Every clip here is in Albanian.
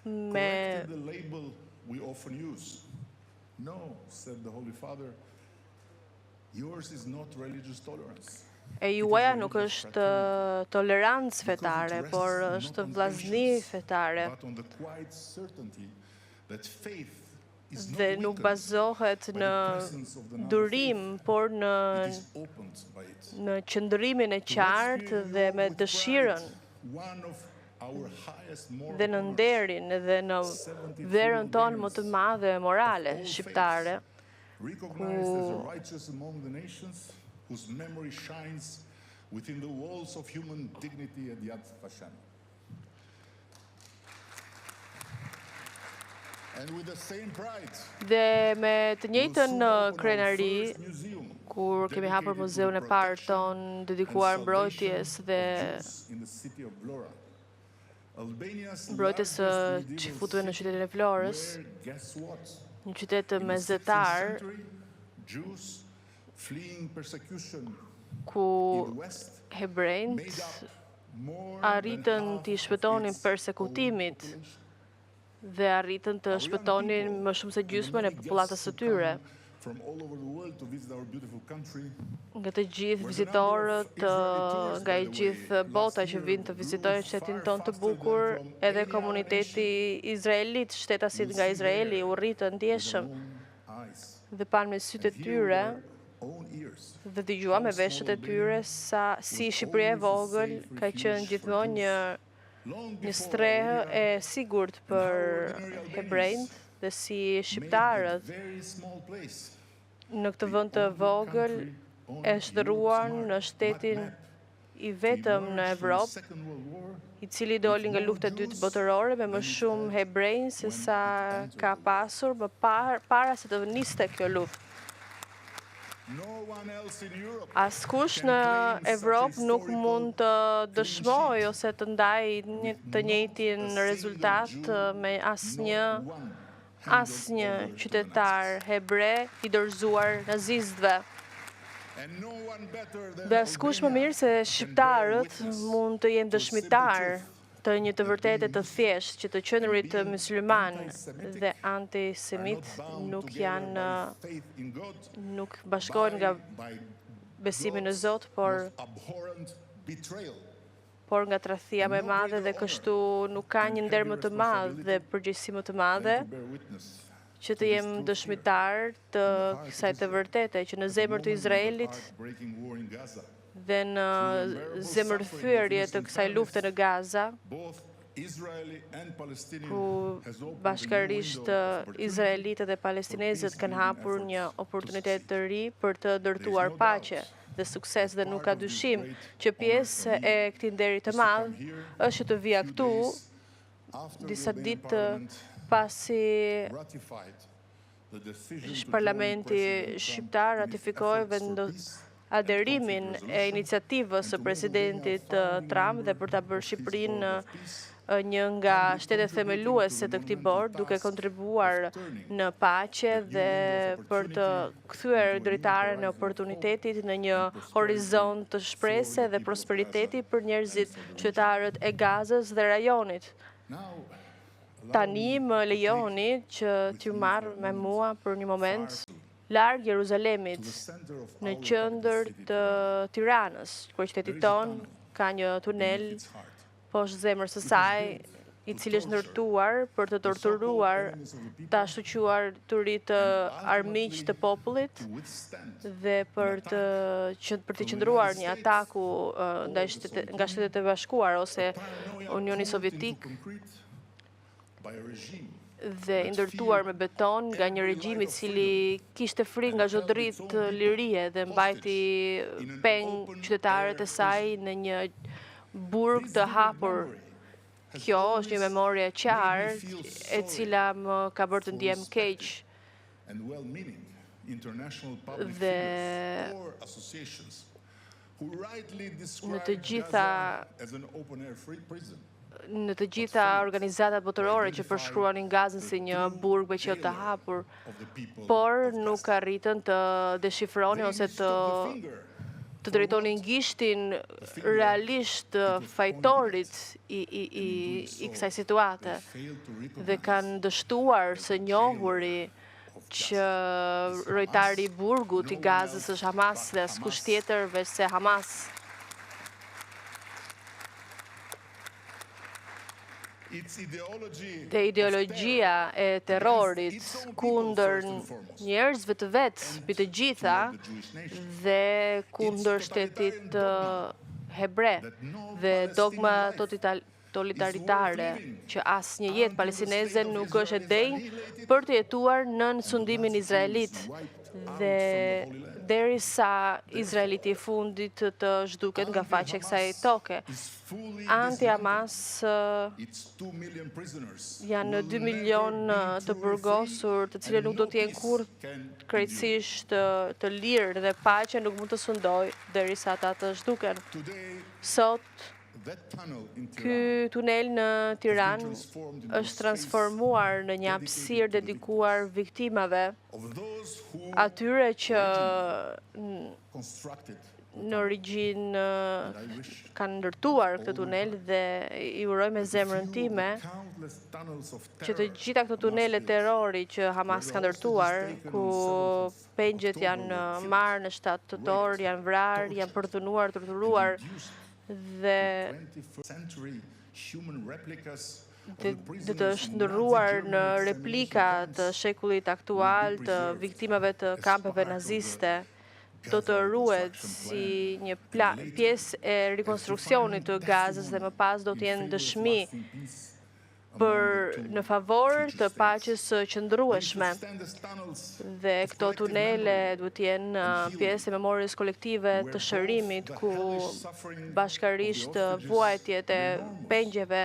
Me E juaja nuk është tolerancë fetare, por është vllazni fetare. Dhe nuk bazohet në durim, por në në qëndrimin e qartë dhe me dëshirën dhe në nderin dhe në vlerën tonë më të madhe morale shqiptare, ku Dhe me të njëjtën krenari, kur kemi hapur muzeun e parë tonë dedikuar mbrojtjes dhe mbrojtjes së çifutëve në qytetin e Vlorës, një qytet mesdhetar, ku hebrenjtë arritën t'i shpëtonin persekutimit dhe arritën të shpëtonin më shumë se gjysmën e popullatës së tyre. Nga të gjithë vizitorët, nga e gjithë bota që vijnë të vizitojnë shtetin tonë të bukur, edhe komuniteti izraelit, shtetasit nga Izraeli u rritën ndjeshëm dhe panë me sytë e tyre dhe dëgjuan me veshët e tyre sa si Shqipëria e vogël ka qenë gjithmonë një një strehë e sigurt për hebrenjtë dhe si shqiptarët në këtë vend të vogël e shndërruan në shtetin i vetëm në Evropë, i cili doli nga lufta e dytë botërore me më shumë hebrenj se sa ka pasur më parë para se të niste kjo luftë. Askush në Evropë nuk mund të dëshmojë ose të ndajë të njëjtin rezultat me asnjë asnjë qytetar hebre i dorëzuar nazistëve. Dhe askush më mirë se shqiptarët mund të jenë dëshmitarë të një të vërtete të thjeshtë që të qenurit mysliman dhe antisemit nuk janë nuk bashkohen nga besimi në Zot, por por nga tradhtia më e madhe dhe kështu nuk ka një nder më të madh dhe përgjegjësi më të madhe që të jem dëshmitar të kësaj të vërtete që në zemër të Izraelit dhe në zemërthyerje të kësaj lufte në Gaza, ku bashkërisht izraelitët dhe palestinezët kanë hapur një oportunitet të ri për të ndërtuar paqe dhe sukses dhe nuk ka dyshim që pjesë e këtij nderi të madh është që të vija këtu disa ditë pasi Parlamenti shqiptar ratifikoi aderimin e iniciativës së presidentit Trump dhe për ta bërë Shqipërinë një nga shtetet themeluese të këtij bord, duke kontribuar në paqe dhe për të kthyer dritaren e oportunitetit në një horizont të shprese dhe prosperiteti për njerëzit, qytetarët e Gazës dhe rajonit. Tani më lejoni që t'ju marr me mua për një moment larg Jeruzalemit, në qendër të Tiranës, kryeqytetit tonë ka një tunel poshtë zemrës së saj, i cili është ndërtuar për të torturuar të ashtuquajturit armiq të popullit dhe për të që për të qëndruar një ataku ndaj shtete, nga Shtetet e Bashkuara ose Unioni Sovjetik dhe i ndërtuar me beton nga një regjim i cili kishte frikë nga çdo dritë lirie dhe mbajti peng qytetarët e saj në një burg të hapur. Kjo është një memorie e qartë e cila më ka bërë të ndihem keq dhe në të gjitha në të gjitha organizatat botërore që përshkruanin Gazën si një burg me qiell të hapur, por nuk arritën të deshifronin ose të. të drejtonin gishtin realisht fajtorit i, i, i, i kësaj situate dhe kanë dështuar së njohuri që rojtari i burgut i Gazës është Hamas dhe askush tjetër veçse Hamas. Dhe ideologjia e terrorit kundër njerëzve të vet, mbi të gjitha, dhe kundër shtetit hebre dhe dogma totalitare që asnjë jetë palestineze nuk është e denjë për të jetuar nën sundimin izraelit dhe derisa izraeliti i fundit të zhduket nga faqja e kësaj toke. Anti-Hamas janë 2 milion të burgosur, të cilët nuk do të jenë kurrë krejtësisht të lirë dhe paqja nuk mund të sundojë derisa ata të zhduken. Sot, ky tunel në Tiranë është transformuar në një hapësirë dedikuar viktimave, atyre që në origjinë kanë ndërtuar këtë tunel dhe i uroj me zemrën time që të gjitha këto tunele terrori që Hamas ka ndërtuar, ku pengjet janë marrë në 7 tetor, janë vrarë, janë përdhunuar, torturuar dhe dhe të shndërruar në replika të shekullit aktual të viktimave të kampeve naziste do të ruhet si një pjesë e rikonstruksionit të Gazës dhe më pas do të jenë dëshmi për në favor të paqes së qëndrueshme. Dhe këto tunele duhet të jenë pjesë e memories kolektive të shërimit ku bashkarisht vuajtjet e pengjeve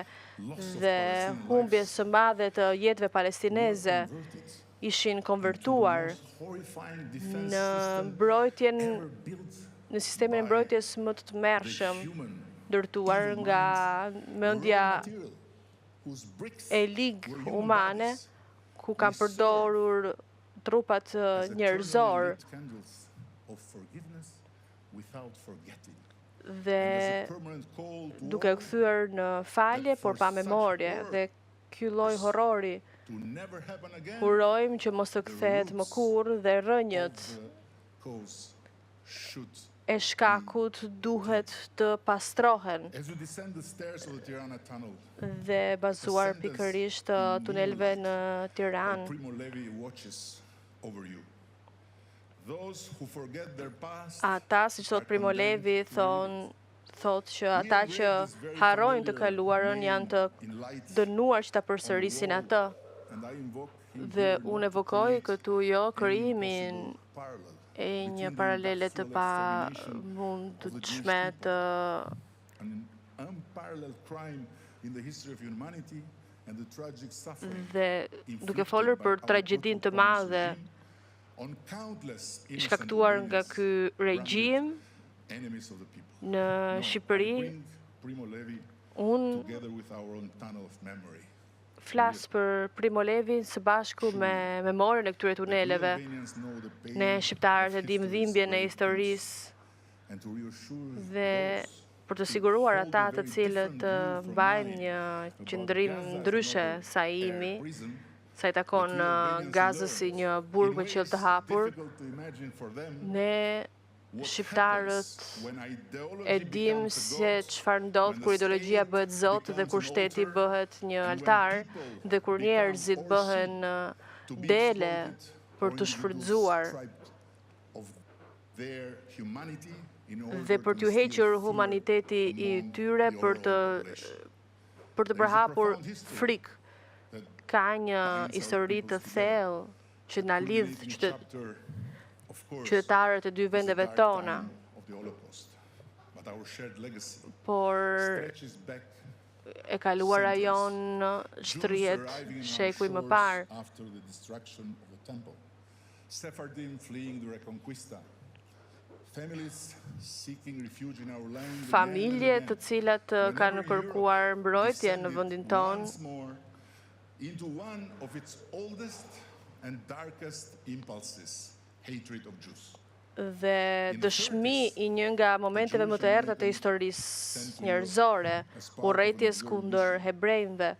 dhe humbjes së madhe të jetëve palestineze ishin konvertuar në mbrojtjen në sistemin e mbrojtjes më të tmerrshëm ndërtuar nga mendja e ligë humane ku kanë përdorur trupat njerëzorë dhe duke u kthyer në falje, por pa memorie dhe ky lloj horrori urojmë që mos të kthehet më kurrë dhe rrënjët e shkakut duhet të pastrohen dhe bazuar pikërisht tunelve në Tiranë. Ata, siç thotë Primo Levi, thonë thotë që ata që harrojnë të kaluarën janë të dënuar që ta përsërisin atë. Dhe unë evokoj këtu jo krijimin e një paralele të pamundshme të dhe duke folur për tragjedinë të madhe shkaktuar nga ky regjim në Shqipëri, unë flas për Primo Levin së bashku me memorien e këtyre tuneleve. Ne shqiptarët e dimë dhimbjen e historisë dhe për të siguruar ata të cilët mbajnë një qëndrim ndryshe sa imi, sa i takon Gazës si një burg me qiell të hapur, ne shqiptarët e dim se çfarë ndodh kur ideologjia bëhet zot dhe kur shteti bëhet një altar dhe kur njerëzit bëhen dele për t'u shfrytëzuar dhe për t'ju hequr humaniteti i tyre për të për të përhapur frikë. Ka një histori të thellë që na lidh qytetarët e dy vendeve tona. Por e kaluara jonë shtrihet shekuj më parë. Familje të cilat kanë kërkuar mbrojtje në vendin tonë, into one of its oldest and darkest impulses, hatred of Jews. Dhe dëshmi i një nga momenteve më të errëta të historisë njerëzore, urrejtjes kundër hebrejve.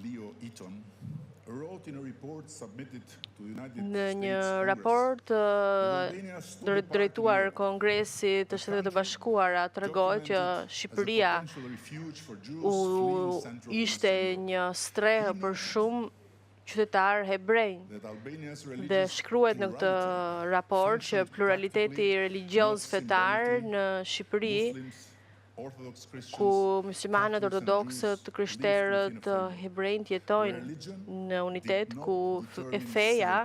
Leo Eaton wrote in a report submitted to the United Në një States Congress raport drejtuar Kongresit të Shteteve të Bashkuara, tregohet që Shqipëria u ishte një strehë për shumë qytetarë hebrejnë. Dhe shkruhet në këtë raport që pluraliteti religioz fetar në Shqipëri, ku muslimanët, ortodoksët, krishterët, hebrejt jetojnë në unitet, ku e feja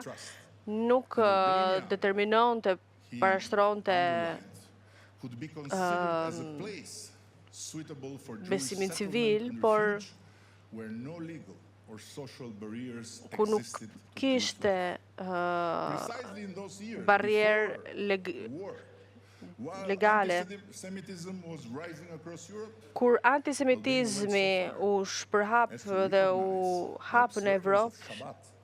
nuk determinonte, parashtronte besimin civil, por ku nuk kishte barrierë legale. Kur antisemitizmi u shpërhap dhe u hap në Evropë,